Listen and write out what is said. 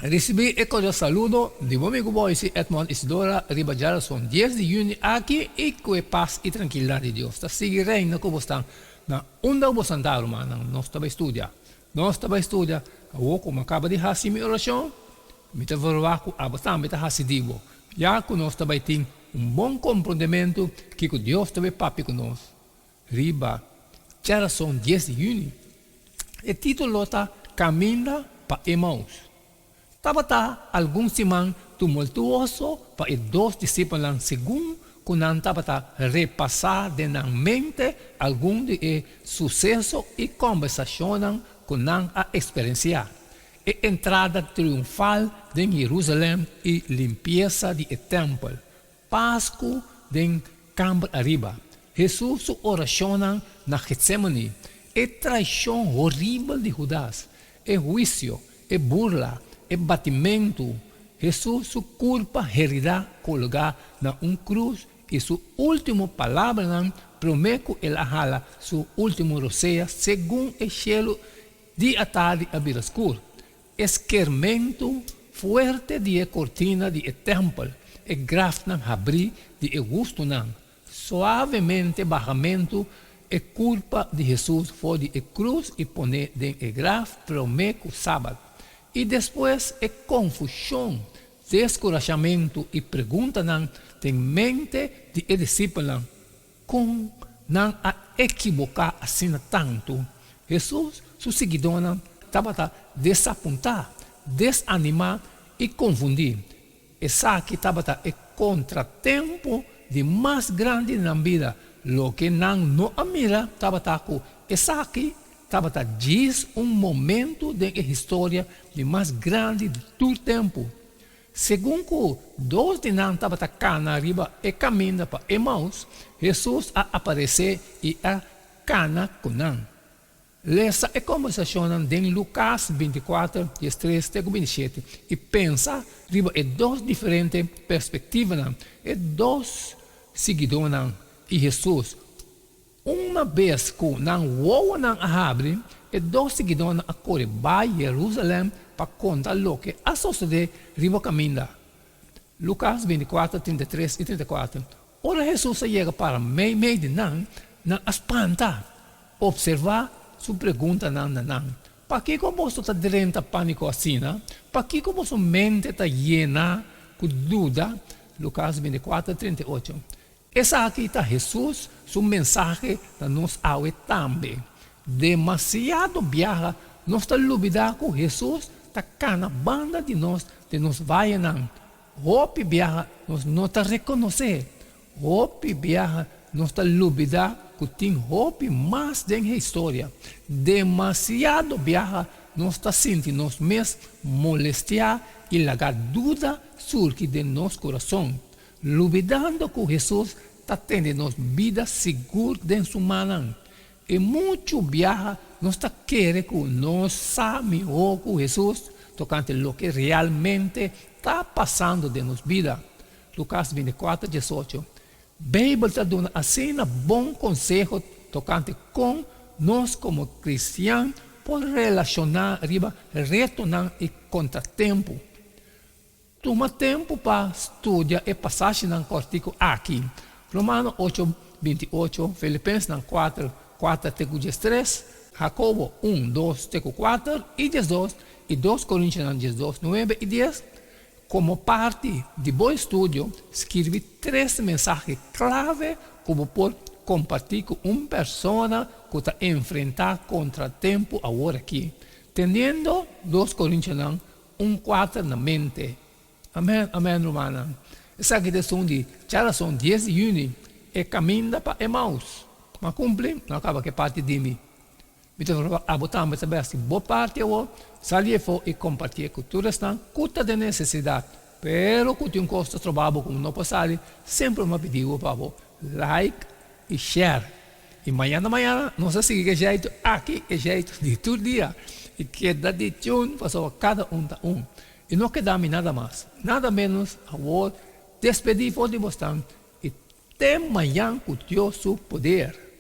Risibí e kordial saludo di bo amigu Boyce Edmond Isidora riba djarason dies di yüni aki i ku e pas i trankilidat di Dios ta sigui reina ku bosnan na unda ku bosan ta rumannan. Nos ta bai studia. Nos ta bai studia. Awor ku mi a kaba di hasi mi orashon, mi ta verwagt ku abo tambe ta hasi di bo, ya ku nos ta bai tin un bon komprondementu kiko Dios ta bai papia ku nos riba djarason dies di yüni. E título ta Kaminda pa Emaus. Tabata algun siman tumultuoso pa e dos disipelnan segun ku nan tabata repasá den nan mente algun di e suseso i kòmbersashonnan ku nan a eksperensiá. E entrada triunfal den Jerusalèm i limpiesa di e tèmpel, Pasku den kamber ariba, Hesus su orashonnan na Getsemani, e traishon horibel di Hudas, e huisio, e burla, e batimentu, Hesus su kurpa heridá kologá na un krus i su último palabranan promé ku el a hala su último rosea segun e shelu di atardi a bira skur. E skermentu fuerte di e kortina di e tèmpel, e grafnan habrí di e hustunan, suavemente bahamentu e kurpa di Hesus for di e krus i pon'é den e graf promé ku sabat, i despues e konfushon, deskurashamentu i preguntanan den mente di e disipelnan. Kon nan a ekiboká asina tantu? Hesus su siguidónan tabata desapuntá, desanimá i konfundí. Esaki tabata e kontratempu di mas grandi di nan bida. Loke nan no a mira tabata ku esaki tabata djis un momentu den e historia di mas grandi di tur tempu. Segun ku dos di nan tabata kana riba e kaminda pa Emaus, Hesus a aparesé i a kana ku nan. Lesa e kombersashonnan den Lukas 24, 13 te ku 27 i pensa riba e dos diferente perspektivanan, e dos siguidónan i Hesus. Una bes ku nan wowonan a habri, e dos siguidónan a kore bai Jerusalèm pa konta loke a sosodé riba kaminda. Lukas 24, 33 i 34, Ora Hesus a yega para meimei di nan, nan a spanta. Opservá Su preguntanan na nan, Pakiko boso ta drenta pániko asina? Pakiko boso mente ta yena ku duda? Lukas 24, 38. Esaki ta Hesus su mensahe na nos awe tambe. Demasiado biaha nos ta lubidá ku Hesus ta kana banda di nos den nos vayenan. Hopi biaha nos no ta rekonosé. Hopi biaha nos ta lubidá ku tin hopi mas den e historia. Demasiado biaha nos ta sinti nos mes molestiá i laga duda surgi den nos kurason. Lubidando ku Hesus ta tene nos bida sigur den su mannan. I muchu biaha nos ta kere ku nos sa mihó ku Hesus tokante loke realmente ta pasando den nos bida. Lukas 24, 18. Beibel ta duna asina bon konseho tokante kon nos komo kristian por relashoná riba retonan i kontratempu. Tuma tempu pa studia e pasashinan kòrtiku aki, Romano ocho, 28, Filipensenan kuater, kuater te ku 13, Hakobo un, dos te ku kuater i 12, i Dos Korintionan 12, nuebe i dies. Komo parti di bo estudio, skirbi tres mensahe klave ku bo por kompartí ku un persona ku ta enfrentá kontratempu aworakí, teniendo Dos Korintionan Un kuater na mente. Amen amen rumannan. Esaki ta esun di djarason dies di yüni e kaminda pa Emaus. Ma kumpli no a kaba ke parti di mi. Mi ta roga abo tambe ta besti bo parti awor, sali efo i kompartié ku tur esnan ku ta den nesesidat, pero ku tin un kos ta troba bo ku no por sali, semper mi a pidi bo pa bo like i share. I mañana mañana nos a sigui ku e jeitu aki, e jeitu di tur dia. I keda di tune pasobra kada un ta un. I no keda mi nada mas, nada menos awor despedí for di bosnan i te mañan ku Dios su poder.